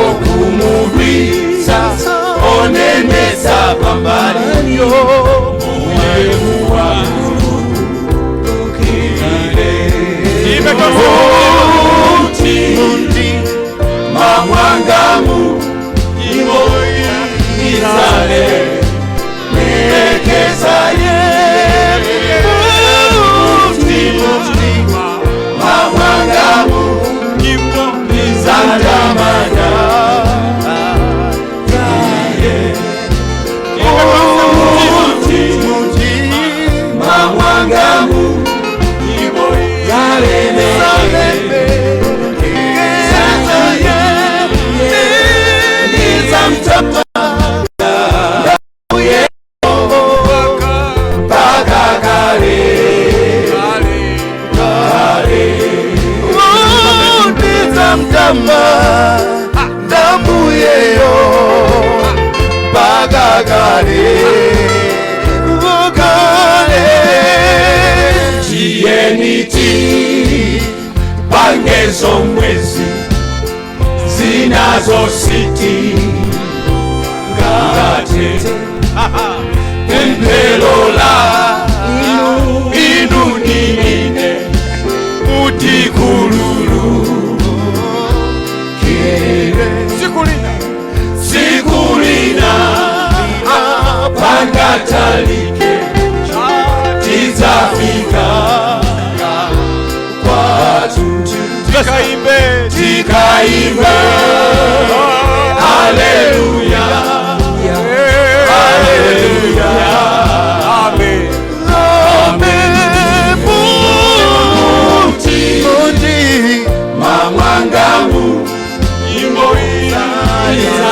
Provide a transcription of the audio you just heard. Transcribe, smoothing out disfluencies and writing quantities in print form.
Okumulwisa onenesa pambali mbuye muwakulukile. Tiimbe tonse. Muti mamwangamu nyimbo izale mekeza ye muti mamwangamu nyimbo izandamanya. Tiimbe tonse. Muti mamwangamu nyimbo Mtama ndambuyeyo mpaka kale kale. Tiyeniti pangezo mwezi zinazo siti ngate pempelola inu ninine utikululu Siku lina siku lina pangatalike tizafika kwatu. Tikaimbe. Tikaimbe haleluya, haleluya. Amen. Muti mamwangamu nyimbo izale.